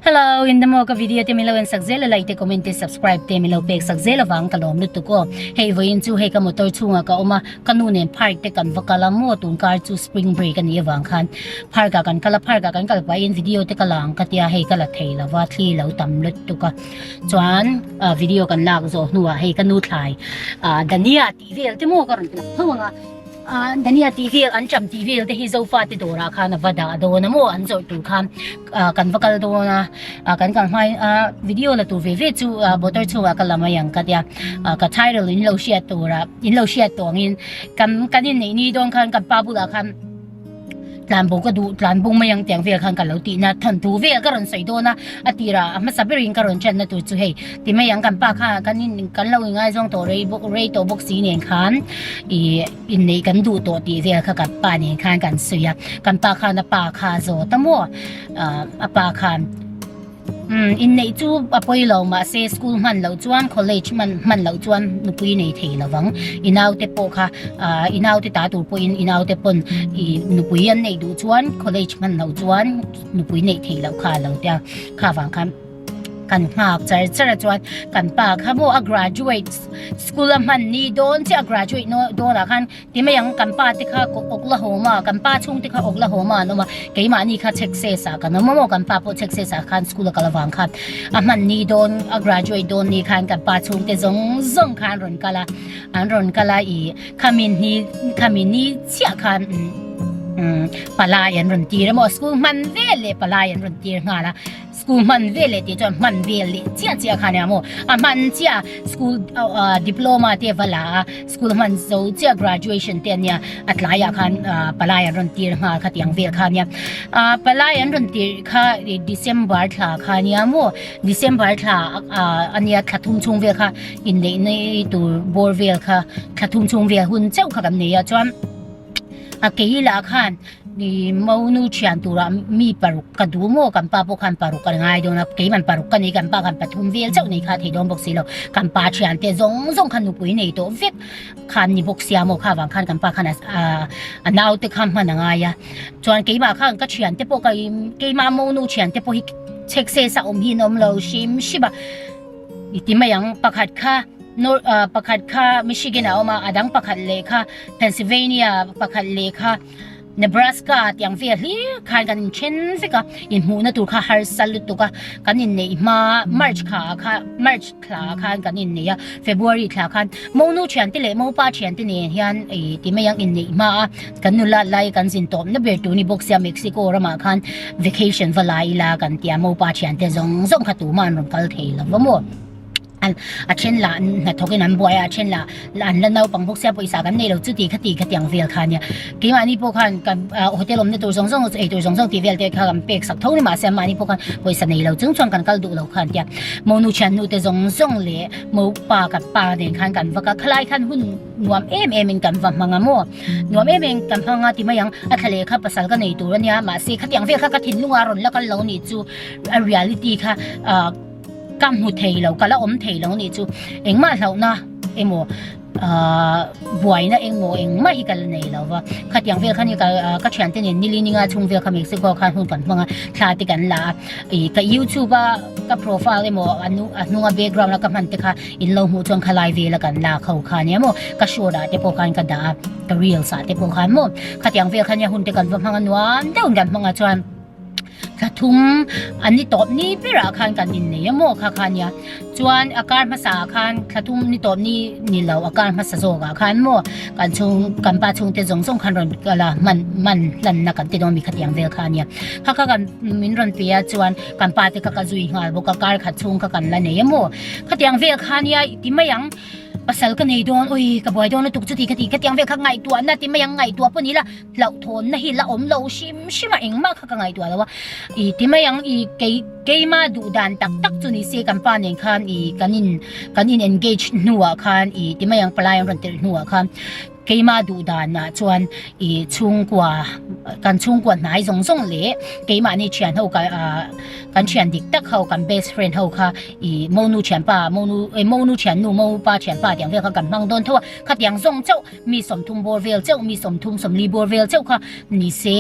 Hello in the mo ka video te min lo en sak zel a like te comment te subscribe te min lo pek sak zel avang ka lawm lutuk aw. Hei vawiin chu hei ka motor chhungah ka awm a, ka nu nen park te kan va kal a maw tun kar chu spring break a nih avang khan park ah kan kal a, park ah kan kal pahin video te ka la ang ka tia hei ka la thei lo va thli lo tam lutuk a. Chuan video kan lak zawh hnuah hei ka nu thlai Dania tih vel te maw ka rawn ti lang tho ang a. Dania tih vel an cham tih vel te hi Zofa te dawrah khan a va dah dawn a maw an zawrh tur khan kan va kal dawn a kan kal hmain video la tur ve ve chu motor chhungah ka la mai ang ka tia ka title in lo hriat turah in lo hriat tawh angin kan kan inneih ni dawn khan kan pa bulah khan Tlan bo ka duh, tlan bung mai ang tiang vel khan ka lo tihna thawn thu vel ka rawn sawi dawn a, a tirah a hmasa berin ka rawn ṭanna tur chu hei ti mai ang kan pa kha kan in kan lo ingaizawng tawh rei bawk rei tawh bawk si nen khan ih inneih kan duh tawh tih vel kha kan pa nen khan kan sawi a, kan pa khan a pa kha a zawt a maw ah a pa khan. Umm inneih chu a pawi lo mahse school hman loh chuan college hman hman loh chuan nupui nei thei lo vang. I naute pawh kha ah i naute ta tur pawhin i naute pawn i nupui an neih duh chuan college hman loh chuan nupui neih theih loh kha a lo tia kha vang khan kan nghak char char a chuan kan pa kha maw a graduate school a hman ni dawn chiah a graduate dawn ah khan Ti mai ang, kan pa te kha Oklahoma, kan pa chhung te kha Oklahoma an awm a, keimahni kha Texas ah kan awm a maw, kan pa pawh Texas ah khan school a kal avang khan a hman ni dawn, a graduate dawn ni khan kan pa chhung te zawng zawng khan an rawn kal a, an rawn kal a ih khami ni khami ni chiah khan umm palai an rawn tir a maw, school hman vel leh palai an rawn tir nghal a. School hman vel leh tih chuan hman vel leh chiah chiah kha nia maw? A hman chiah school diploma te va la a, school hman zo chiah graduation te ania a tlaiah khan palai an rawn tir nghal kha tiang vel kha ania. Palai an rawn tir kha December thla kha ania maw? December thla ania thla thum chhung vel kha inneih na tur bawr vel kha thla thum chhung vel hun chauh kha kan nei a chuan a kei lah khan Ni monu thian turah mi paruk ka duh maw kan pa pawh khan paruk a ngai dawn a, keiman paruk ka nei kan pa khan pathum vel chauh nei kha thei dawn bawk si lo, kan pa thian te zawng zawng khan nupui nei tawh vek khan ni bawk sia maw kha vang khan kan pa khan a nau te kha hman a ngai a, chuan keimah khan ka thian te pawh ka keimah monu thian te pawh hi chhek se sa awm hi an awm lo hrim hrim a, i ti mai ang pakhat kha pakhat kha Michigan ah a awm a, a dang pakhat leh kha Pennsylvania pakhat leh kha Nebraska tiang vel hlir khan kan inthen vek a, inhmuhna tur kha harsa lutuk a, kan inneih hma March thla ah khan March thla ah khan kan inneih a, February thla khan monu thiante leh mopa thiante nen hian ih ti mai ang inneih hma a, kan nula lai kan zin tawpna ber tur ni bawk sia Mexico ramah khan vacation va la ila kan tia mopa thiante zawng zawng kha tumah an rawn kal thei lo va maw. A then lah hnathawk in an buai a, a then lah an la naupang bawk sia pawisa kan nei lo chuti khati khati ang vel kha ania. Keimahni pawh khan kan hotel awmna tur zawng zawng ei tur zawng zawng tih vel te kha kan pek sak tho ni mahse mahni pawh khan pawisa nei lo chung chuan kan kal duh lo kha an tia. Monu thiannu te zawng zawng leh mopa kan pa nen khan kan vak a, khalai khan hun nuam em em in kan va hmang a maw. Nuam em em kan hmang a ti mai ang, a thla leh kha pasal ka nei tur ania mahse khatiang vel kha ka thinlung a rawn la kal lo nih chu a reality kha ah. Ka hmu thei lo, ka la awm thei lo nih chu engmah hlauhna emaw ahh buaina engmaw engmah hi ka la nei lo va. Khatiang vel khan hi ka ka thiante nen nili ninga chhung vel kha Mexico khan hun kan hmang a, thla te kan la a. Ih ka YouTube a ka profile emaw a nu a hnunga background a ka hman te kha in lo hmuh chuan khalai vela kan lak ho kha nia maw, ka short ah te pawh khan ka dah a, ka reels ah te pawh khan maw. Khatiang vel khan nia hun te kan va hmang a nuam deuhin kan hmang a chuan. Thla thum an ni tawp ni berah khan kan innei a maw kha kha nia. Chuan a kar hmasa ah khan thla thum ni tawp ni ni lo a kar hmasa zawk ah khan maw kan chhung kan pa chhungte zawng zawng khan rawn kal a hman hman hlanna kan ti dawn mi khatiang vel kha nia. Kha kha kan min rawn pe a chuan kan pa te kha ka zui nghal bawk a kar khat chhung kha kan la nei a maw khatiang vel kha nia ti mai ang. Pasal ka nei dawn ui ka buai dawn lutuk chuti khati khatiang vel kha ngaihtuahna ti mai ang ngaihtuah pawh ni la. Hlauhthawnna hi la awm lo hrim hrim a, engmah kha ka ngaihtuah lo a, i ti mai ang, i kei keima duh dan tak tak chu ni se kan pa nen khan i kan in kan in engage hnuah khan i ti mai ang palai an rawn tirh hnuah khan keima duh danah chuan i chhungkua kan chhungkua hnai zawng zawng leh keimahni thian ho ka ah kan thian dik tak ho kan best friend ho kha i monu thianpa monu monu thiannu mopa thianpa tiang vel kha kan hmang dawn tho a, khatiang zawng chauh. Mi 30 bawr vel chauh, mi 30, 40 bawr vel chauh kha ni se,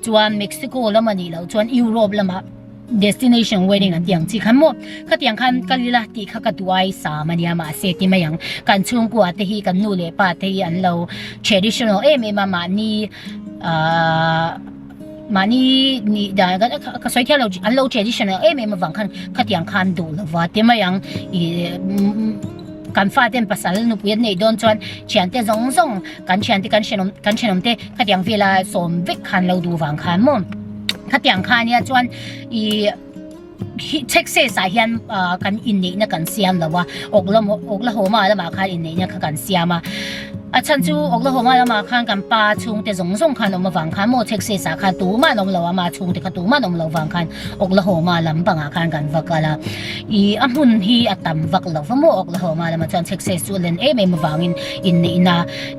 chuan Mexico lama nih loh chuan Europe lamah. Destination wedding an tih ang chi khan maw khatiang khan kal ila tih kha ka duai sam ania mahse ti mai ang kan chhungkua te hi kan nu leh pa te hi an lo traditional em em a mahni ahh mahni nih dan ka sawi thiam lo an lo traditional em em avang khan khatiang khan duh lova ti mai ang ih kan faten pasal nupui an neih dawn chuan thiante zawng zawng kan thiante kan hrenawm kan thenawm te khatiang vela sawm vek khan lo duh vang khan maw khatiang kha ania chuan ih Texas ah hian ah kan inneihna kan siam lo a Oklahoma lamah khan inneihna kha kan siam a a chhan chu Oklahoma lamah khan kan pa chhungte zawng zawng khan awm avang khan maw Texas ah khan tumah an awm lo a ama chhungte kha tumah an awm lo vang khan Oklahoma lam pangah khan kan va kal a ih a hmun hi a tam vak lo va maw Oklahoma lamah chuan Texas chu a len em em avangin inneihna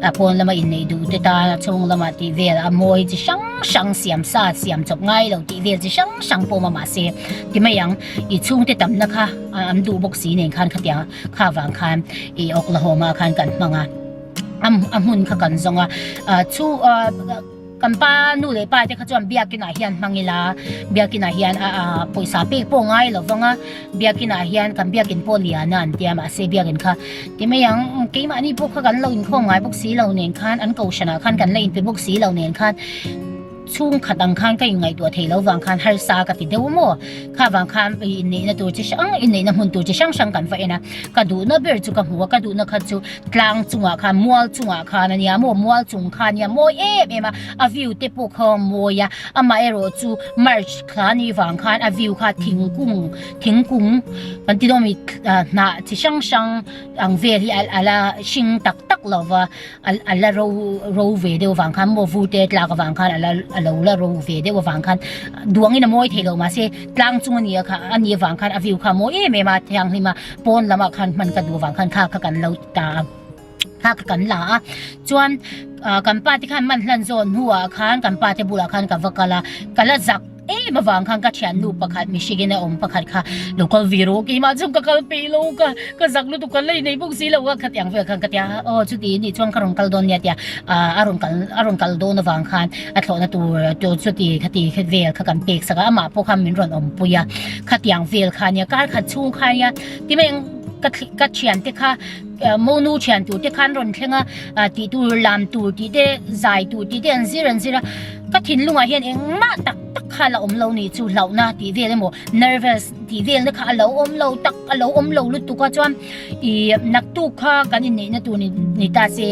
a pawn lama inneih duh te tan a chhung lamah tih vel a mawi chi hrang hrang siam sa siam chawp ngai lo tih vel chi hrang hrang pawh awm a mahse ti mai ang ih chhungte tamna kha an duh bawk si nen khan khatiang kha vang khan ih Oklahoma khan kan hmang a a hmun kha kan zawng a ah chu ah kan pa nu leh pa te kha chuan biakin ah hian hmang ila biakin ah hian ah pawisa pek pawh ngai lo vang a biakin ah hian kan biakin pawh lian a an tia mahse biakin kha ti mai ang keimahni pawh kha kan lo inkhawm ngai bawk si lo nen khan an kohhran ah khan kan la inpe bawk si lo nen khan Chhungkhat ang khan ka inngaihtuah thei lo vang khan harsa ka ti deuh maw? Kha vang khan inneihna tur chi hrang, inneihna hmun tur chi hrang hrang kan va en a, ka duhna ber chu ka hmu a, ka duhna kha chu tlang chungah khan, mual chungah khan a nia maw, mual chung kha a nia mawi em em a, a view te pawh kha a mawi a, amaherawh chu March thla ni vang khan a view kha thingkung, thingkung kan ti dawn mi hnah chi hrang hrang ang vel hi a la hring tak tak lo va. A la ro ro ve deuh avang khan maw vu te tlak avang khan a la a lo la ro ve deuh avang khan duangin a mawi thei lo mahse tlang chung a nia kha a nih avang khan a view kha a mawi em em a thianghlim a pawn lamah khan hman ka duh avang khan kha kha kan lo ta a kha kha kan la a chuan ah kan pa te khan man hlan zawn hnuah khan kan pa te bulah khan ka va kal a ka la zak Em avang khan ka thiannu pakhat Michigan a awm pakhat kha lo kal ve rawh keimah chu ka kal peih lo ka ka zak lutuk ka lei nei bawk si lo a khatiang vel khan ka tia aw chuti nih chuan ka rawn kal dawn nia tia ah a rawn kal a rawn kal dawn avang khan a thlawhna tur tur chuti khati vel kha kan pek sak a amah pawh khan min rawn awmpui a khatiang vel kha nia kar khat chhung kha nia timai ka ka thiante kha monu thian tur te khan rawn thleng a tih tur lam tur tih te zai tur tih te an zir an zir a. Ka thinlungah hian engmah tak tak kha la awm lo nih chu hlauhna tih vel emaw nervous tih velna kha a lo awm lo tak a lo awm lo lutuk a chuan ih naktuk kha kan inneihna tur ni ni ta se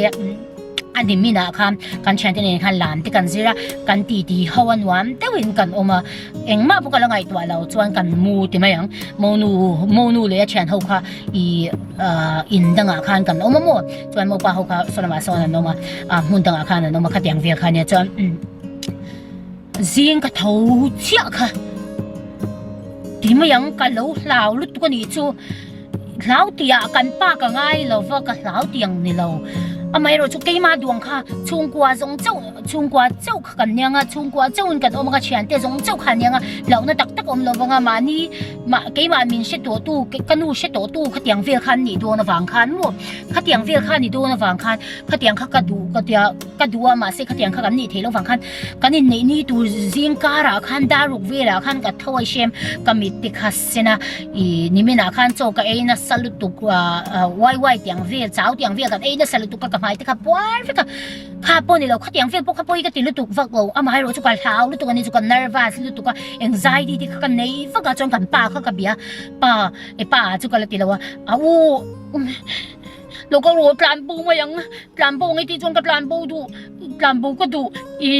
a ni minah khan kan thiante nen khan lam te kan zir a kan ti ti ho a nuam deuhin kan awm a engmah pawh ka la ngaihtuah lo chuan kan mu ti mai ang monu monu leh a thian ho kha ih ah in dangah khan kan awm a maw. Chuan mopa ho kha saw lamah sawn an awm a, ah hmun dangah khan an awm a khatiang vel kha ania chuan zing ka tho chiah kha ti mai ang ka lo hlau lutuk a nih chu hlau tih ah kan pa ka ngai lo va ka hlau tih ang ni lo amaherawh chu keimah duang kha chhungkua zawng chauh chhungkua chauh kha kan nia nga chhungkua chauhin kan awm anga thiante zawng chauh kha an nia nga hlauhna tak tak awm lo vang a mahni mah keimah min hre tawh tu ka nu hre tawh tu khatiang vel kha an nih dawn avang khan maw. Khatiang vel kha ni dawn avang khan khatiang kha ka duh ka tia ka duh a mahse khatiang kha kan nih theih loh vang khan kan inneih ni tur zing karah khan daruk velah khan ka tho a hrem ka mit te kha sen a ih niminah khan chaw ka ei nasa lutuk ah wai wai tiang vel chau tiang vel kan ei nasa lutuk a ka hmai te kha puar vek a kha pawh ni lo khatiang vel pawh kha pawi ka ti lutuk vak lo amaherawh chu ka hlau lutuk a ni chu ka nervous lutuk a anxiety te kha ka nei vak a chuan kan pa kha ka bia pa e pa chu ka la ti lo a a u. Lo ka rawh tlan bo mai ang, tlan bo ang i tih chuan ka tlan bo duh, tlan bo ka duh i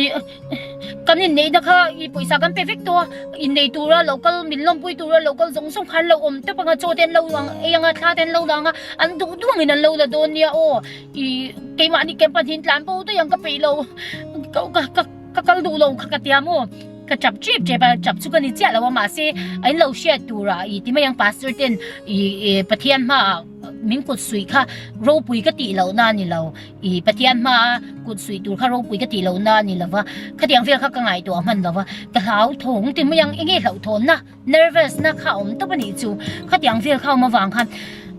kan inneihna kha i pawisa kan pe vek tawh a, innei tura lo kal min lawmpui tura lo kal zawng zawng kha an lo awm tawp ang a, chaw te an lo ei ang a, thla te an lo la ang a, an duh duh angin an lo la dawn nia aw, i keimahni camp a hnin tlan bo daih ang ka peih lo, ka ka ka kal duh lo kha ka tia maw. Ka chap chep chep a, chap chu ka ni chiah lo a mahse a in lo hriat tur ah i ti mai ang pastor ten i Pathian hma ah min kut suih kha ropui ka tih loh na a ni lo i Pathian hma a kut suih tur kha ropui ka tih loh na a ni lo va khatiang vel kha ka ngaihtuah hman lo va ka hlauthawng ti mai ang enge hlauhthawn na nervous na kha a awm tawp a nih chu khatiang vel kha a awm avang khan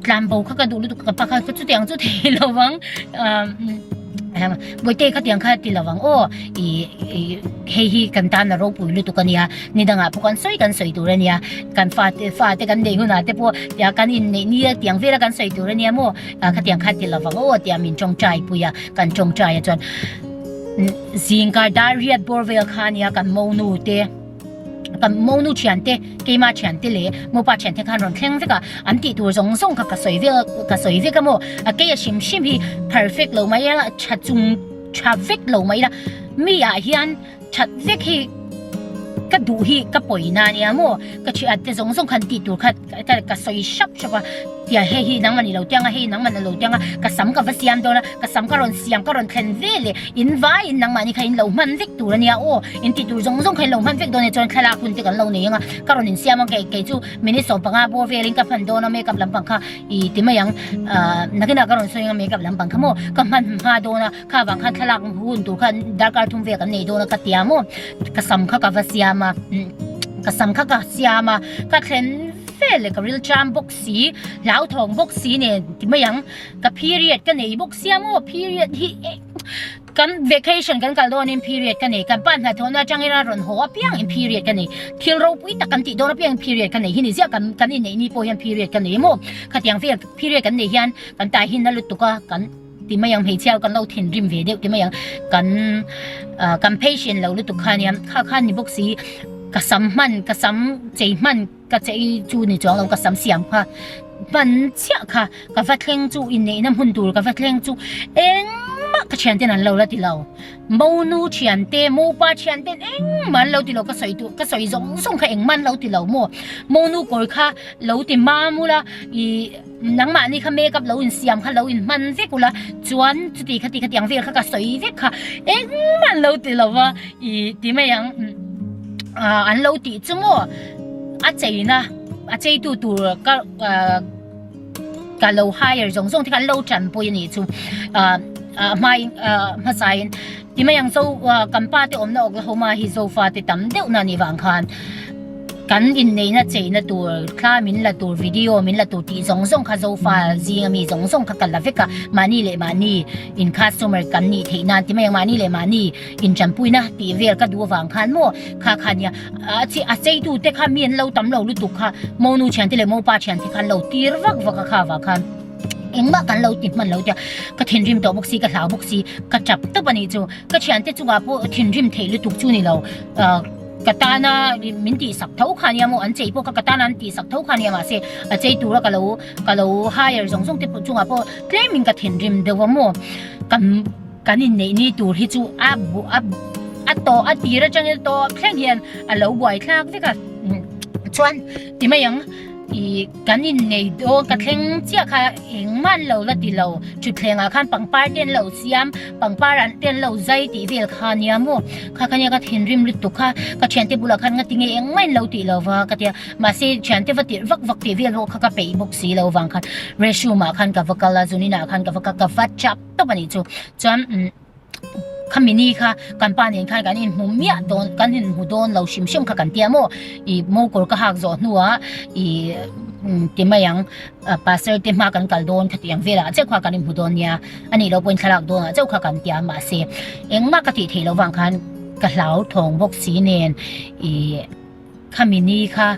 tlanbo kha ka duh lutuk ka pa kha chutiang chu thei lo vang. Bawihte khatiang kha ti lovang aw, i hei hi kan tan a ropui lutuk a nia, ni dangah pawh kan sawi kan sawi tur a nia, kan fate fate kan neih hunah te pawh tia kan inneih nia tiang vela kan sawi tur a nia maw, khatiang kha ti lovang aw tia min tawngtai pui a, kan tawngtai a chuan zingkar dar riat bawr vel kha a nia kan monu te. Kan monu thiante, keima thiante leh mopa thiante khan rawn thleng vek a, an tih tur zawng zawng kha ka sawi vek ka sawi vek a maw? A kei a hrim hrim hi perfect lo mai a, tha chung tha vek lo mai la, mi ah hian that vek hi ka duh hi ka pawina a nia maw? Ka thian te zawng zawng khan tih tur kha ka sawi hrap hrap a. Tia hei hi nangman i lo tiang a, hei nangman a lo tiang a, ka sam ka va siam dawn a, ka sam ka rawn siam ka rawn thlen ve leh in vaiin nangmahni kha in lo hman vek tur a nia aw, in tih tur zawng zawng kha in lo hman vek dawn e chuan thlalak hun te kan lo nei ang a, ka rawn insiam ang kei kei chu minute 15 bawr velin ka hman dawn a makeup lampang kha i ti mai ang ah nakinah ka rawn sawi ang a makeup lampang kha maw ka hman hma dawn a, kha vang khan thlalak hun tur kha darkar thum vel kan nei dawn a ka tia maw, ka sam kha ka va siam a, ka sam kha ka siam a, ka thlen vel leh ka ril cham bawk. Si, hlauthawng bawk si nen ti mai ang, ka period ka nei bawk sia maw, period hi kan vacation kan kal dawnin period ka nei, kan pa hnathawhna atangin a rawn haw apiangin period ka nei, thil ropui tak kan tih dawn apiangin period ka nei hi ni ziah, kan kan inneih ni pawh hian period ka nei maw, khatiang vel period kan neih hian kan tai hin na lutuk a, kan ti mai ang hmeichhia kan lo thinrim ve deuh ti mai ang, kan kan patient lo lutuk kha ania, kha khan ni bawk si, ka sam hman ka sam chei hman. Ka chei chu ni chuang lo ka sam siam kha hman chiah kha ka va thleng chu inneihna hmun tur ka va thleng chu engmah ka thian ten an lo la ti lo monu thian te mopa thian ten engmah an lo ti lo ka sawi tur ka sawi zawng zawng kha engmah an lo ti lo maw monu kawr kha lo ti mam ula ih nangmahni kha makeup lo insiam kha lo inhman vek ula chuan chuti kha ti kha tiang vel kha ka sawi vek kha engmah an lo ti lo va ih ti mai ang an lo tih chu maw. A cheina a cheitu tur ka ka lo hire zawng zawng te kha an lo tanpui a nih chu ah a hmain ah hmasain ti mai ang zo kan pa te awmna Oklahoma hi zofa te tam deuh na nih vang khan kan inneihna cheina tur thla min la tur video min la tur tih zawng zawng kha zofa zinga mi zawng zawng kha ka la vek a mahni leh mahni in customer kan nih theih nan ti mai ang mahni leh mahni Inṭanpuina tih vel ka duh avang khan maw kha kha nia a chi a cheitu te kha mi an lo tam lo lutuk kha monu thiante leh mopa thiante kha an lo tir vak vak a kha avang khan engmah kan lo ti hman lo tia ka thinrim tawh bawk si ka hlau bawk si ka tap tawp a nih chu ka thiante chungah pawh thinrim theih lutuk chu ni lo ah ka tana min tihsak tho kha nia maw an chei pawh kha ka tana an tihsak tho kha nia mahse a chei tura ka lo ka lo hire zawng zawng te pawh chungah pawh tlemin ka thinrim deuh a maw kan. Kan inneih ni tur hi chu a a a tawh a tir atangin a tawp thleng hian a lo buai thlak vek a chuan ti mai ang ih kan innei dawn ka thleng chiah kha engmah an lo la ti lo thutthlengah khan pangpar te an lo siam pangpar an te an lo zai tih vel kha ania maw kha kha nia ka thinrim lutuk kha ka thiante bulah khan nga tinge engmah in lo tih lo va ka tia mahse thiante va tirh vak vak tih vel pawh kha ka peih bawk si lo vang khan restroom ah khan ka va kal a zunin ah khan ka va kal ka va chap. tawp a nih chu chuan umm khami ni kha kan pa nen khan kan inhmu miah dawn kan inhmu dawn lo hrim hrim kha kan tia maw ih mo kawr ka hak zawh hnuah ih umm ti mai ang pastor te hma kan kal dawn khati ang velah chauh kha kan inhmu dawn nia a nih loh pawhin thlalak dawnah chauh kha kan tia mahse engmah ka tih theih loh vang khan ka hlau thawng bawk si nen ih. Khami ni kha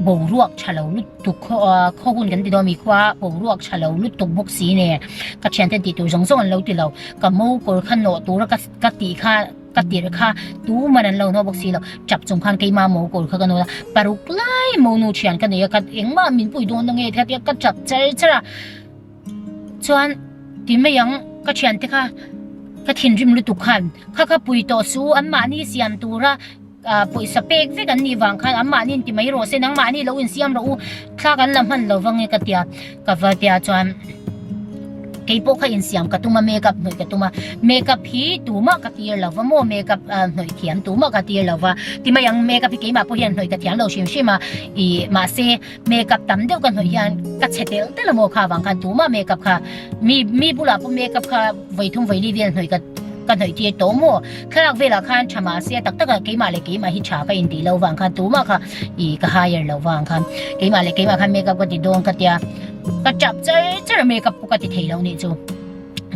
boruak tha lo lutuk khaw hun kan ti dawn mi khua boruak tha lo lutuk bawk si nen ka thiante tih tur zawng zawng an lo ti lo ka mo kawr kha nawh tura ka ka tih kha ka tirh kha tuman an lo nawh bawk si lo tap chung khan keima mo kawr kha ka nawt a paruk lai mo nu thian ka nei a ka engmah min pui dawn ange kha tia ka tap char char a chuan ti mai ang ka thiante kha ka thinrim lutuk khan kha kha pui tawh su an mahni siam tura. Pawisa pek vek an nih vang khan anmahni in ti mai rawh se, nangmahni lo insiam rawh u, thla kan la hman lo vang e ka tia, ka va tia chuan kei pawh kha insiam ka tum a, makeup hnawih ka tum a, makeup hi tumah ka tir lo va maw, makeup hnawih thiam tumah ka tir lo va, ti mai ang makeup hi keimah pawh hian hnawih ka thiam lo hrim hrim a, ih mahse makeup tam deuh ka hnawih hian ka chhe telh telh a maw kha vang khan tumah makeup kha mi mi bulah pawh makeup kha vaithum vaili vel hnawih ka ka hnawih tir tawh maw thlalak velah khan tha mahse tak takah keimah leh keimah hi tha ka intih lo vang khan tumah kha ih ka hire lo vang khan keimah leh keimah khan makeup ka ti dawn ka tia ka tap char char a makeup pawh ka ti thei lo nih chu.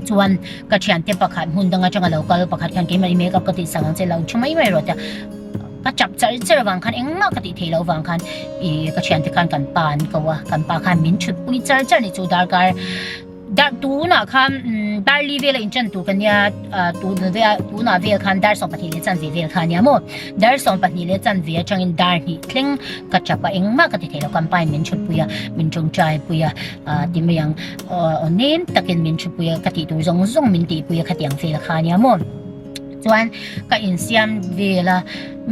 Chuan ka thiante pakhat hmun dang atanga lo kal pakhat khan keimah i makeup ka tih sak ang che lo thu mai mai rawh tia ka chap char char avang khan engmah ka tih theih loh avang khan ih ka thiante khan kan pa an ko a, kan pa khan min thut pui char char a ni chu darkar dar tunah khan umm dar li vela intan tur ka nia ah tun vel tunah vel khan dar 12 leh chanve vel kha a nia maw dar 12 leh chanve atangin dar hnih thleng ka chap a engmah ka ti thei lo kan pa in min thut pui a min tawngtai pui a ah ti mai ang. Aw nem takin min thupui a, ka tih tur zawng zawng min tihpui a khatiang vel kha ania maw. Chuan ka insiam vel a,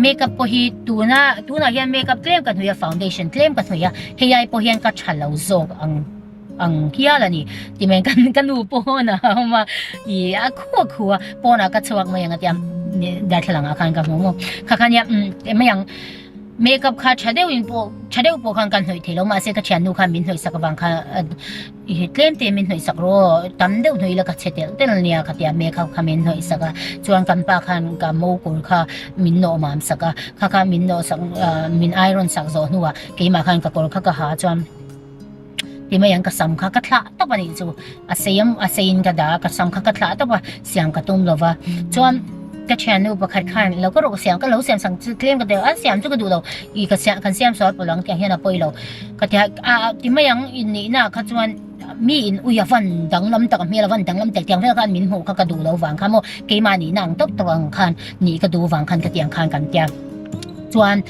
makeup pawh hi tuna tunah hian makeup tlem ka hnawih a, foundation tlem ka hnawih a, hei ai pawh hian ka tha lo zawk ang ang hial a ni. Timain ka nu pawn a awm a, ih a khu a khu a, pawnah ka chhuak mai ang a tia, darthlalang ah khan ka hmu maw. Kha kha nia umm mai ang. Makeup kha tha deuhin pawh tha deuh pawh khan kan hnawih thei lo mahse ka thiannu khan min hnawih sak avang khan i tlem te min hnawih sak rawh tam deuh hnawih ila ka chhe telh telh ania ka tia makeup kha min hnawih sak a chuan kan pa khan ka mo kawr kha min nawh mam sak a kha kha min nawh sak ah min iron sak zawh hnuah keimah khan ka kawr kha ka ha chuan ti mai ang ka sam kha ka thlah tawp a nih chu a sei a sei in ka dah a ka sam kha ka thlah tawp a siam ka tum lova chuan ka thiannu pakhat khan lo ka rawh siam ka lo siam sak chu tlem ka ti a siam chu ka duh lo ih ka siam kan siam sual pawh lo ang tiang hian a pawi lo ka ti a ah ti mai ang inneihna ah kha chuan mi in ui a van danglam tak a hmel a van danglam tak tiang vel khan min hmuh kha ka duh lo vang kha maw keimah nihna ang tawp tawp ang khan nih ka duh vang khan ka tiang khan kan tia. Chuan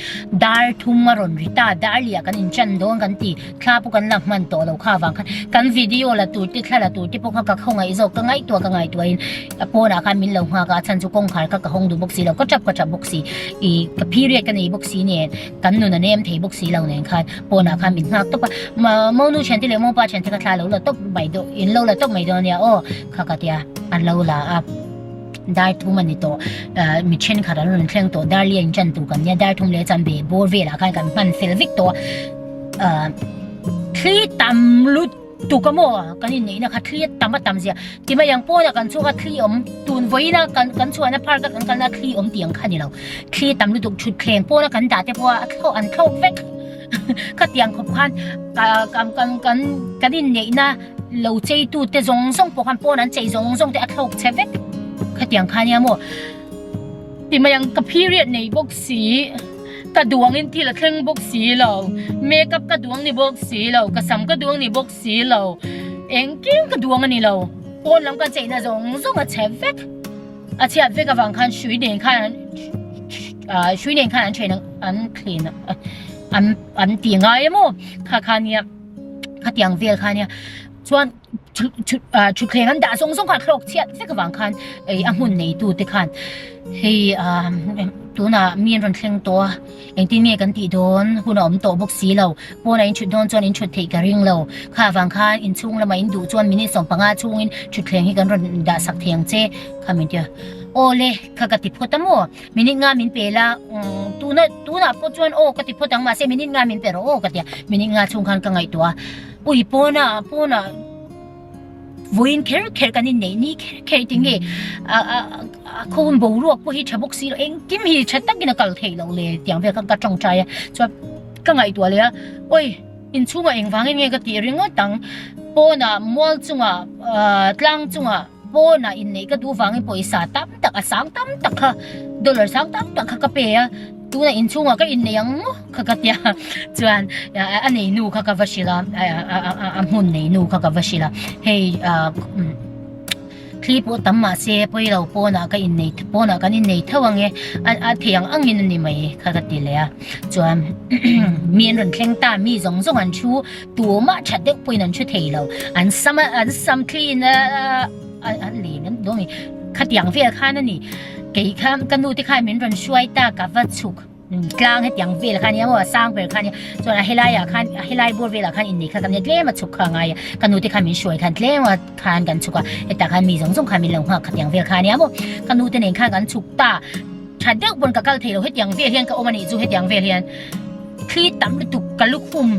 dar thum a rawn ri ta, dar liah kan inchan dawn kan ti, thla pawh kan la hman tawh lo kha avang khan kan video la tur te thla la tur te pawh kha ka khawngaih zawk, ka ngaihtuah ka ngaihtuahin a pawnah khan min lo nghak a, a chhan chu kawngkhar kha ka hawng duh bawk si lo, ka tap ka tap bawk si, ih ka period ka nei bawk si nen, kan nun a nem thei bawk si lo nen khan pawnah khan min nghak tawp a, monu thiante leh mopa thiante kha thla lo la tawp mai dawn, in lo la tawp mai dawn nia aw kha ka tia an lo la a. Dar thum a ni tawh, mi thenkhat an rawn thleng tawh, dar lian chan tur kan nia, dar thum leh chan ve bawr velah khan kan hman fel vek tawh a, thli tam lutuk a maw kan inneihna kha thli a tam a tam zia ti mai ang pawnah kan chhuak a thli awm tun vawiina kan kan chhuahna park a kan kalna thli awm tih ang kha ni lo, thli tam lutuk thutthleng pawna kan dah te pawh a thlawh an thlawk vek khatiang khawp khan kan kan kan kan inneihna. Lo chei tu te zawng zawng pawh khan pawn an chei zawng zawng te a thlawk che vek khatiang kha nia maw ti mai ang ka period nei bawk si ka duang in thil a thleng bawk si lo makeup ka duang ni bawk si lo ka sam ka duang ni bawk si lo engkim ka duang a ni lo pawn lam ka chei na zawng zawng a che vek a chhiat vek avang khan hrui nen khan an ah hrui nen khan an then an thlen an an ti ngai a maw kha kha nia. Khatiang vel kha nia chuan thutthleng an dah zawng zawng kha thlawk chhiat vek avang khan ei a hmun neitu te khan hei ah tunah mi an rawn thleng tawh a engtin nge kan tih dawn hun a awm tawh bawk si lo pawnah in thut dawn chuan in thut theih ka ring lo kha avang khan inchhung lamah in duh chuan minute 15 chhungin thutthleng hi kan rawn dah sak thei ang che kha min ti a aw le kha ka ti phawt a maw. Minute nga min pe la, tuna tunah pawh chuan aw ka ti phawt ang mahse minute nga min pe rawh aw ka ti a, minute nga chhung khan ka ngaihtuah a, ui pawnah pawnah vawiin kher kher kan inneih ni kher kher tinge a a a khawn boruak pawh hi tha bawk si lo engkim hi tha takin a kal theih loh le tiang vel khan ka tawngtai a, chuan ka ngaihtuah leh a, oi inchhungah engvangin nge ka tih ringawt ang pawnah mual chungah tlang chungah. Pawnah inneih ka duh vangin pawisa tam tak a sang tam tak kha dollar sang tam tak kha ka pe a, tunah inchhungah ka innei ang maw kha ka tia chuan a nei nu kha ka va hrilh a, a hmun nei nu kha ka va hrilh a, hei thli pawh tam mahse pawi lo pawnah ka innei pawnah kan innei tho ang e a thei ang angin a ni mai kha ka ti leh a, chuan mi an rawn thleng ta mi zawng zawng an thu. Tumah that deuh pawhin an hre thei lo. An sam a, an sam thliin a, an len an dawn ni. Khatiang vel khan a ni. Kei kha ka nu te khan min rawn hruai ta ka va chhuk tlang hetiang vel kha nia maw a sang ber kha nia. Chuan a helaiah khan a helai bawr velah khan innei kha kan nia tlem a chhuk kha a ngai a. Ka nu te khan min hruai khan tlem a khan kan chhuk a. Hetah khan mi zawng zawng khan min lo nghak khatiang vel kha nia maw. Ka nu te nen khan kan chhuk ta. Tha deuh pawn ka kal thei lo hetiang vel hian ka awm a nih chu hetiang vel hian. Thli tam lutuk ka lukhum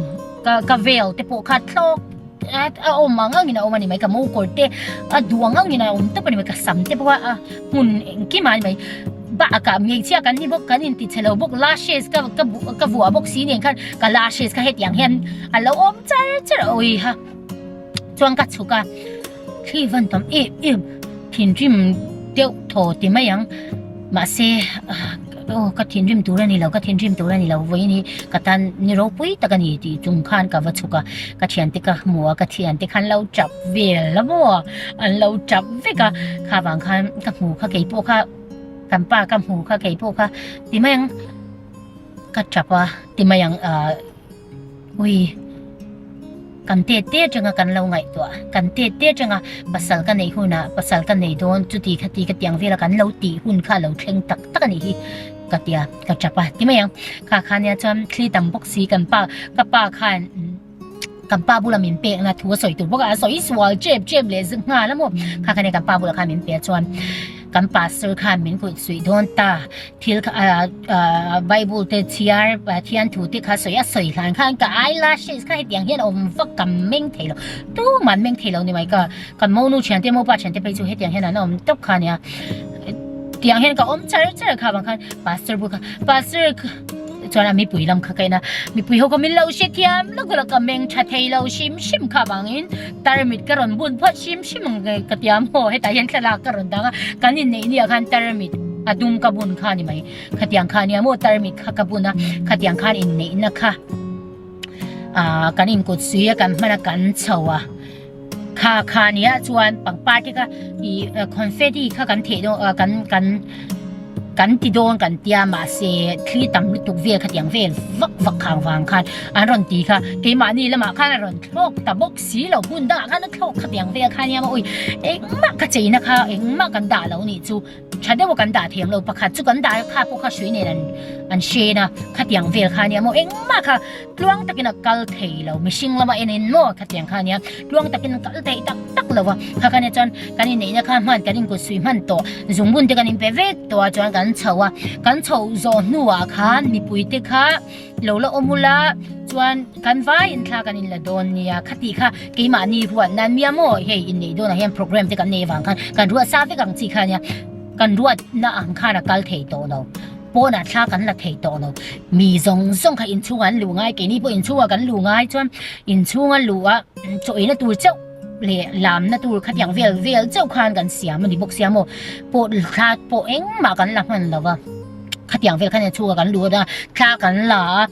ka ka vel te pawh kha thlawk a a awm ang angin a awm a ni mai ka mokawr te a duh ang angin a awm tawp a ni mai ka sam te pawh a hmun engkim ah a ni mai bakah hmeichhia kan ni bawk kan inti chhe lo bawk lashes ka ka ka vuah bawk si nen khan ka lashes kha hetiang hian a lo awm char char a awi ha chuan ka chhuk a. Thli van tam em em thinrim deuh thaw ti mai ang mahse aw ka thinrim tur a ni lo ka thinrim tur a ni lo vawiin hi ka tan ni ropui tak a ni tih chung khan ka va chhuk a ka thiante ka hmu a ka thiante khan lo tap vel a maw an lo tap vek a kha vang khan ka hmu kha keipawh kha kan pa ka hmu kha keipawh kha ti mai ang ka tap a ti mai ang ah. Ui, kan tet te atanga kan lo ngaihtuah, kan tet te atanga pasal ka neih hunah pasal ka nei dawn chuti khati ka tiang vela kan lo tih hun kha a lo thleng tak tak a nih hi ka tia ka tap a ti mai ang. Kha kha nia chuan thli tam bawk si kan pa ka pa khan kan pa bula min pekna thu a sawi tur bawk a, a sawi sual chep chep leh zuk nghal a maw. Kha kha nia kan pa bulah khan min pe a chuan kan pastor khan min kulh suih dawn ta. Thil kha ah bible te chhiar Pathian thu te kha sawi a sawi hlan khan ka eyelashes kha hetiang hian awm vak ka meng thei lo tumah an meng thei lo ni mai ka kan monu thian te mopa thian te phei chu hetiang hian an awm tawp kha ania tiang hian ka awm char char kha vang khan pastor bul kha pastor chuan a mipui lam kha ka en a mipui ho kha min lo hrethiam lawk lawk ka meng tha thei lo hrim hrim kha vangin tarmit ka rawn bun phawt hrim hrim ang ka ti a maw hetah hian thlalak ka rawn dang a kan inneih ni ah khan tarmit a dum ka bun kha a ni mai khatiang kha a nia maw tarmit kha ka bun a khatiang khan inneihna kha ah kan inkut sui a kan hman a kan chho a kha kha nia chuan pangpar te kha ih confetti kha kan theh dawn ah kan kan kan ti dawn kan tia mahse thli tam lutuk vel khatiang vel vak vak khang vang khan an rawn ti kha keimahni lamah khan a rawn thlawk ta bawk si lo hmun dangah khan a thlawk khatiang vel kha nia maw ui engmah ka cheina kha engmah kan dah lo nih chu. Tha deuh a kan dah thiam lo, pakhat chu kan dah kha pawh kha hrui nen an an hren a, khatiang vel kha ania maw engmah kha tluang takin a kal thei lo, mihring lama en in maw khatiang kha ania tluang takin a kal thei tak tak lo a, kha kha nia chuan kan inneihna kha hman kan inkut suih hman tawh zungbun te kan inpe vek tawh a chuan kan chho a, kan chho zawh hnuah khan mipui te kha Lo la awm ula chuan kan vaiin thla kan inla dawn nia khati kha keimahni ruat nan mia maw hei inneih dawnah hian program te kan nei avang khan kan ruat sa vek ang chi kha nia kan ruat na ang khan a kal thei tawh lo pawnah thla kan la thei tawh lo mi zawng zawng kha inchhungah an luh ngai keini pawh inchhungah kan luh ngai chuan inchhunga luh a chaw eina tur chauh leh lamna tur khatiang vel vel chauh khan kan siam a ni bawk sia maw pawh thla pawh engmah kan la hman lo va. Khatiang vel khan inchhungah kan lut a, thla kan la a,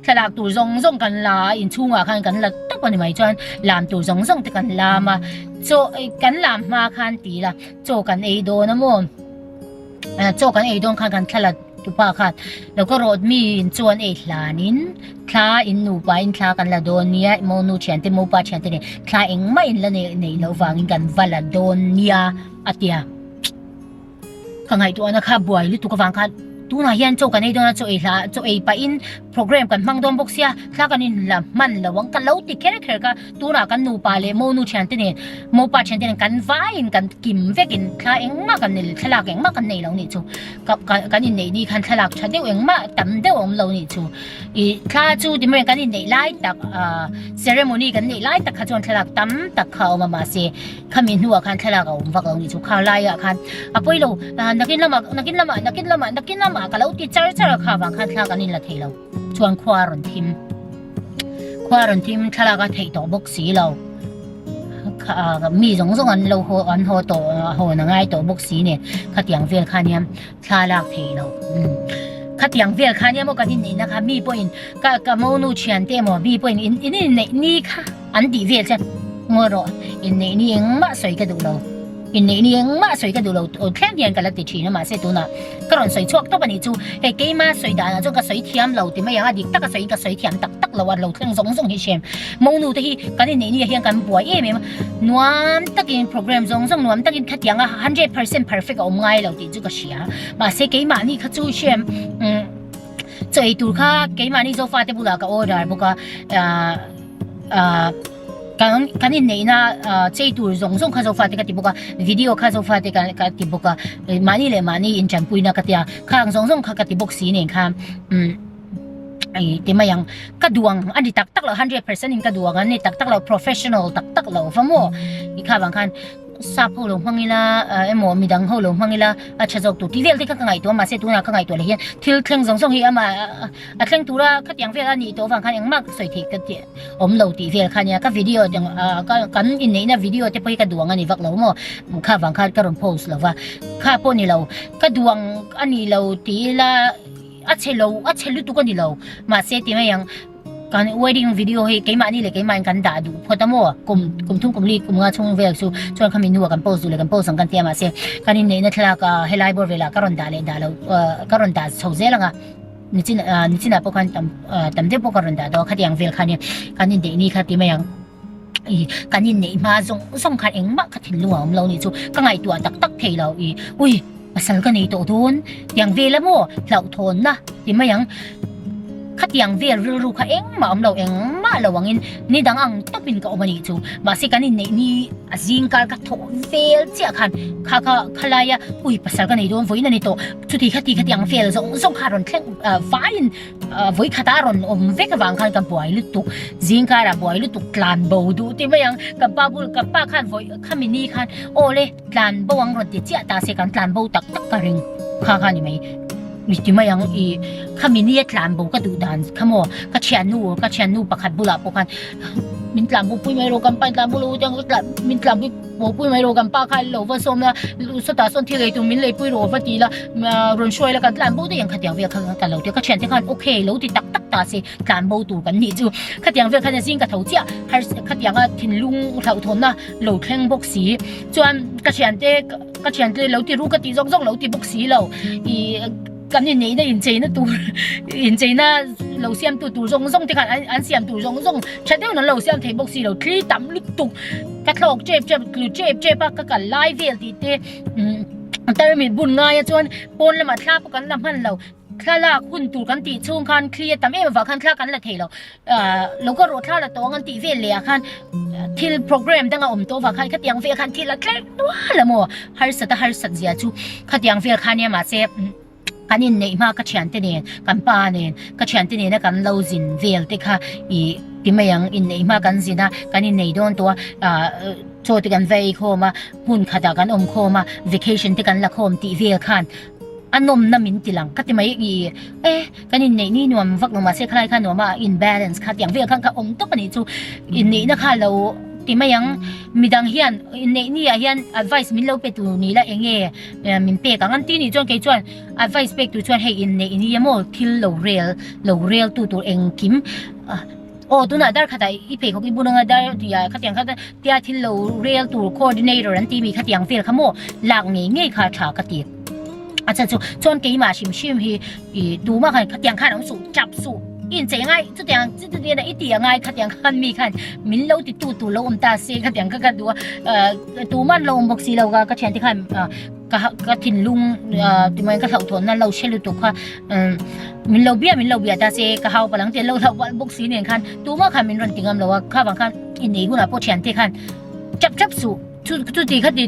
thlalak tur zawng zawng kan la a, inchhungah khan kan la tawp a ni mai chuan lam tur zawng zawng te kan lam a, chaw kan lam hma khan ti ila chaw kan ei dawn a maw, chaw kan ei dawn khan kan thla la tupa khan lo ka rawt mi in chaw an ei hlanin thla in nupa in thla kan la dawn nia, monu thiante mopa thiante nen thla engmah in la neih loh vangin kan va la dawn nia a ti a. Ka ngaihtuahna kha buai lutuk avang khan tunah hian chaw kan ei dawn a, chaw ei hla chaw ei pahin program kan hmang dawn bawk sia, thla kan inla hman lo ang ka lo ti kher kher kha tunah kan nupa leh monu thiante nen mopa thiante nen kan vaiin kan kim vekin thla engmah kan nei thlalak engmah kan nei lo nih chu ka kan inneih ni khan thlalak tha deuh engmah tam deuh a awm lo nih chu ih thla chu ti mai kan inneih lai tak ah ceremony kan neih lai tak kha chuan thlalak tam tak kha a awm a mahse. Khami hnuah khan thlalak a awm vak lo nih chu kha laiah khan a pawi lo nakin lamah nakin lamah nakin lamah nakin lamah ka lo ti char char a kha vang khan thla kan inla thei lo chuan khua a rawn thim khua a rawn thim thlalak a theih tawh bawk si lo mi zawng zawng an lo haw an haw tawh hawn a ngai tawh bawk si nen khatiang vel kha nia thla lak thei lo khatiang vel kha nia maw kan inneihna kha mi pawhin ka ka monu thian te emaw mi pawhin in in inneih ni kha an tih vel chuan ngawi rawh inneih ni engmah sawi ka duh lo inneih ni engmah sawi ka duh lo thleng hian ka la ti thin a mahse tunah ka rawn sawi chhuak tawp a nih chu hei keima sawi danah chuan ka sawi thiam lo ti mai ang a dik taka sawiin ka sawi thiam tak tak lo a lo thleng zawng zawng hi hrem monu te hi kan inneih ni ah hian kan buai em em a nuam takin program zawng zawng nuam takin khatiang a 100% perfect a awm ngai lo tih chu ka hria mahse keimahni kha chu hrem umm chaw ei tur kha keimahni zofa te bulah ka order bawk a ahh ahh kan kan inneihna ahh chei tur zawng zawng kha zofa te ka ti bawk a video kha zofa te ka ka ti bawk a mahni leh mahni intanpuina ka tia khang zawng zawng kha ka ti bawk si nen khan umm ei ti mai ang ka duang a ni tak tak lo 100% in ka duang a ni tak tak lo professional tak tak lo va maw i kha vang khan. Sap ho lo hmang ila emaw midang ho lo hmang ila a tha zawk tur tih vel te kha ka ngaihtuah a mahse tunah ka ngaihtuah leh hian thil thleng zawng zawng hi amah a thleng tura khatiang vel a nih tawh avang khan engmah ka sawi theih ka tih awm lo tih vel kha nia ka video kan inneihna video te pawh hi ka duang a ni vak lo maw kha vang khan ka rawn post lo va kha pawh ni lo ka duang a ni lo tih ila a chhe lo a chhe lutuk a ni lo mahse ti mai ang. Kan wedding video hi keimahni leh keimahin kan dah duh phawt a maw? Kum kum thum kum li kum nga chhung vel chu chuan khami hnuah kan post duh leh kan post ang kan tia mahse kan inneihna thlalak ah helai bawr velah ka rawn dah leh dah lo ka rawn dah chho zel ang a nichin ah nichinah pawh khan tam tam deuh pawh ka rawn dah tawh a khatiang vel khan kan inneih ni kha ti mai ang ih kan inneih hma zawng zawng khan engmah ka thinlung a awm lo nih chu ka ngaihtuah tak tak thei lo ih ui Pasal ka nei tawh dawn tiang vel a maw hlauhthawnna ti mai ang. Khatiang vel rilru kha engmah awm lo engmah lo angin ni dang ang tawpin ka awm a nih chu. Mahse kan inneih ni a zing kar ka thawh vel chiah khan kha kha khalaia ui pasal ka nei dawn vawiin a ni tawh chuti khati khatiang vel zawng zawng kha a rawn thleng vaiin vawi khata a rawn awm vek avang khan ka buai lutuk zing karah buai lutuk tlan bo duh ti mai ang ka pa bul ka pa khan vawi khami ni khan aw le Tlan bo ang rawn ti chiah ta se kan tlan bo tak tak ka ring kha kha ni mai mi ti mai ang i khami nia tlan bo ka duh dan kha maw ka thiannu ka thiannu pakhat bulah pawh khan min tlan bo pui mai rawh kan pa in tlan bo lo tiang tlan min tlan pui bo pui mai rawh kan pa kha lo va sawm la sawtah sawn thil ei tur min lei pui rawh va ti la rawn hruai la kan tlan bo daih ang khatiang vel kha ka lo ti a ka thiante khan okay lo ti tak tak ta se tlan bo tur kan nih chu khatiang vel khan zing ka tho chiah har khatianga thinlung hlauhthawnna lo thleng bawk si chuan ka thiante ka thiante lo ti ru ka tih zawk zawk lo ti bawk si lo ih kan inneihna incheina tur incheina lo siam tu tur zawng zawng te khan an an siam tur zawng zawng tha deuhin an lo siam thei bawk si lo thli tam lutuk ka thlawk tep tep tlu tep tep a ka kal lai vel tih te umm tarmit bun ngaia chuan pawn lamah thla pawh kan la hman lo. Thlalak hun tur kan tih chhung khan thli a tam em avang khan thla kan la thei lo. Ahh lo ka rawh thla la tawng an tih vel leh ah khan thil program dang a awm tawh avang khan khatiang vel khan thil a tlem nual a maw? Harsat a harsat zia chu khatiang vel khan nia mahse kan inneih hma ka thiante nen kan pa nen ka thiante nena kan lo zin vel te kha ih ti mai ang inneih hma kan zin a kan innei dawn tawh a ahh chaw te kan va ei khawm a hmun khatah kan awm khawm a vacation te kan la khawm tih vel khan A nawmna min ti lang ka ti mai i e kan inneih ni nuam vak lo mahse khalai kha nuam a in balance kha tiang vel khan kha awm tawp a nih chu inneihna kha lo ti mai ang midang hian inneih ni ah hian advice min lo pe tur ni la eng nge min pek ang an ti nih chuan kei chuan advice pek tur chuan hei inneih ni emaw thil lo rel lo rel tu tur engkim Aw tunah dar khatah i pheikhawk i bun anga dar tia khatiang kha tia thil lo rel tur coordinator an tih mi khatiang vel kha maw lak ngei ngei kha tha ka ti. A chhan chu chuan keimah hrim hrim hi i tumah khan khatiang khan awm suh tap suh i inchei angai chutiang chutiang i ti angai khatiang khan mi khan min lo ti tu tur lo awm ta se khatiang kha ka duh a tumah an lo awm bawk si lo ka ka thiante khan ka ka thinlung tumah in ka hlauhthawnna lo hre lutuk kha min lo bia min lo bia ta se ka hau palang te lo hlauh palh bawk si nen khan tumah khan min rawn ti ngam lo a kha vang khan innei hunah pawh thiante khan chap chap suh chu chu ti kha ti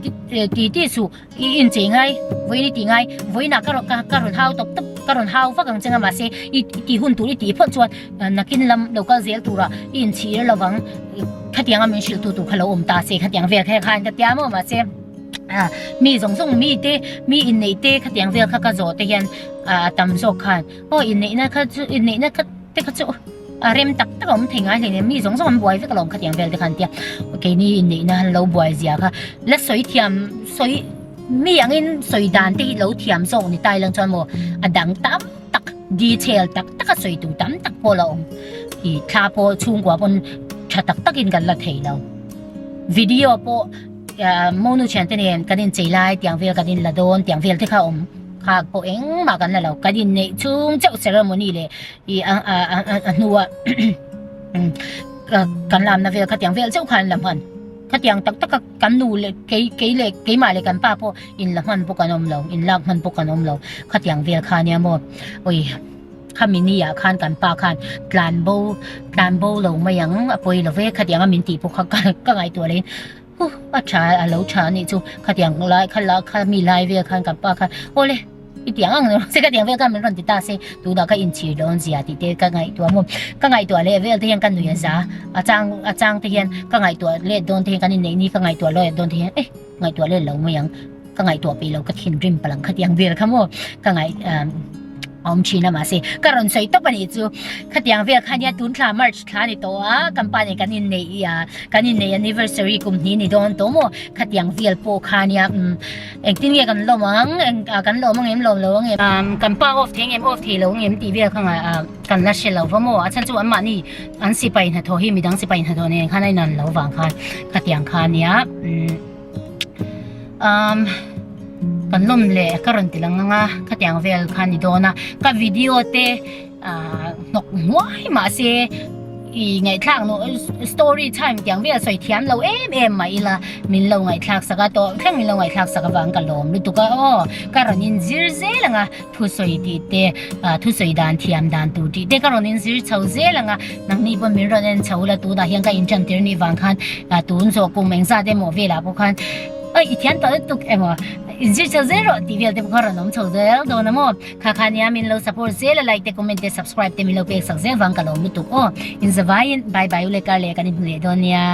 ti ti suh i inchei ngai vawiin i ti ngai vawiinah ka rawn ka rawn hau tawp tawp ka rawn hau vak ang che nga mahse i ti hun tur i tih phawt chuan nakin lam lo kal zel turah i inchhir lovang khatianga min hrilh tu tur kha lo awm ta se khatiang vel kha khan ka tia maw mahse. Mi zawng zawng mi te mi inneih te khatiang vel kha ka zawh te hian a tam zawk khan aw inneihna kha chu inneihna kha te kha chu a rem tak tak a awm thei ngai hleinem mi zawng zawng an buai vek alawm khatiang vel te khan tia keini inneihna han lo buai zia kha la sawi thiam sawi mi angin sawi dan te hi lo thiam zawk ni tai lang chuan maw a dang tam tak detail tak tak a sawi tur tam tak pawh la awm ih thla pawh chhungkua pawn tha tak takin kan la thei lo video pawh. Monu thiante nen kan inchei lai tiang vel kan inla dawn tiang vel te kha awm kha pawh engmah kan la lo kan inneih chung chauh ceremony leh ih a a a hnua kan lamna vel kha tiang vel chauh kha an la hman khatiang tak tak a kan nu leh kei kei leh keimah leh kan pa pawh inla hman pawh kan awm lo inlak hman pawh kan awm lo khatiang vel kha nia maw awi. Khami ni ah khan kan pa khan tlan bo tlan bo lo mai ang a pawi lo ve khatiang a min tih pawh kha ka ka ngaihtuah leh in huh a tha a lo tha anih chu khatiang lai kha la khami lai vel khan kan pa khan aw le i tiang ang se khatiang vel khan min rawn ti ta se tunah ka inchhir dawn zia tih te ka ngaihtuah maw ka ngaihtuah leh vel te hian ka nui a za a chang a chang te hian ka ngaihtuah let dawn te hian kan inneih ni ka ngaihtuah lawih dawn te hian eh. Ngaihtuah let lo mai ang. Ka ngaihtuah peih lo ka thinrim palang khatiang vel kha maw ka ngaih awm thin a mahse ka rawn sawi tawp a nih chu khatiang vel kha nia tun thla March thla ni tawh a kan pa nen kan inneih a kan inneih anniversary kum hnih ni dawn tawh maw khatiang vel pawh kha nia umm engtin nge kan lawm ang eng kan lawm ang em lawm lo ang em kan pa off thei ang em off thei lo ang em tih vel kha kan la hre lo va maw a chhan chu anmahni an sipai hnathawh hi midang sipai hnathawh nen khan a inan lo vang khan khatiang kha nia umm. Um, kan lawm leh ka rawn ti lang anga khatiang vel kha ni dawn a ka video te ah hnawk hnuai mahse i ngaihthlak no story time tiang vel sawi thiam lo em em mah ila min lo ngaihthlak sak a tawh thleng min lo ngaihthlak sak avang ka lawm lutuk a aw ka rawn in zir zel anga thusawi tih te ah thusawi dan thiam dan tur tih te ka rawn in zir chho zel ang a nangni pawn min rawn en chho la tunah hian ka in tan tir nih vang khan ah tun zawh kum engzat emaw velah pawh khan oi i thiam tawh lutuk emaw in zir chho zel rawh tih vel te pawh kha rawn awm chho zel dawn a maw kha kha nia min lo support zel a like te comment te subscribe te min lo pek sak zel vang ka lawm lutuk aw in zavaiin bye bye u le kar leh kan inhmu leh dawn nia.